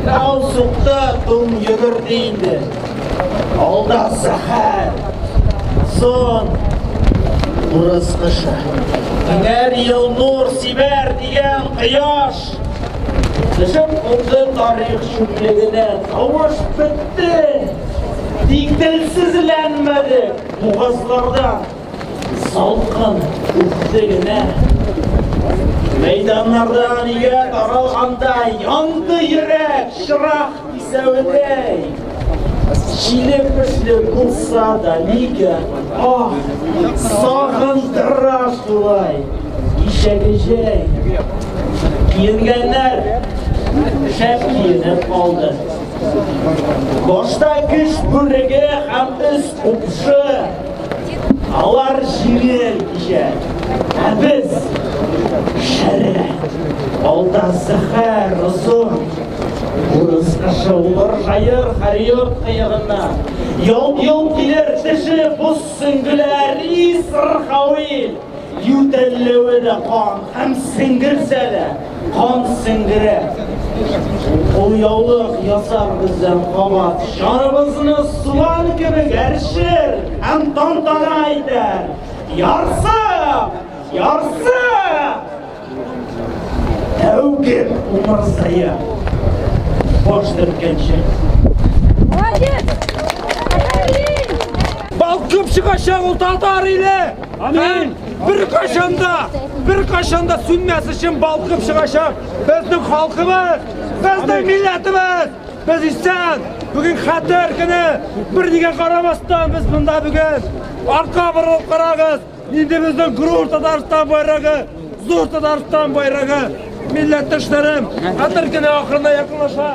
Тау сукты, туң йөгерде инде. Алда зәһәр. Сон урыс кышы. Меңәр ел нур сибәр дигән кояш. Төшеп кунды тарих чүплегенә. Тавыш бетте. Тик телсезләнмәдек бугазлардан. Салкын үтте генә. Мәйданнардан өйгә таралганда янды йөрәк чырак кисәведәй. Чиле пешле булса да нигә, ах, сагындыра шулай кичәге җәй. Киенгәннәр шәп киенеп алды. Башта көч бүреге һәм өс купшы. Алар җиңел кичә. Ә без шәрә. Алда зәһәр озын. Урыс кышы улыр жайыр хәриорт кыегыннан. Ялт-йолт килер теше боз сөңгеләр Исрхауил. Ютәлләве дә кан һәм сеңгерсә дә кан сеңгерә. Кулъяулык ясар бездән кабат, җаныбызны суган кебек әрчер һәм тантана итәр. Ярсып! Ярсып! Тәүге умырзая баш төрткәнче. Молодец! Афәрин! Балкып чыгачак ул татар иле! Амин! Беркайчан да, беркайчан да сүнмәс өчен балкып чыгачак безнең халкыбыз, безнең милләтебез! Без исән! Бүген хәтер көне! Бер нигә карамастан без монда бүген! Арка борылып карагыз! Инде безнең горур Татарстан байрагы, зур Татарстан байрагы! Милләттәшләрем, хәтер көне ахырына якынлаша.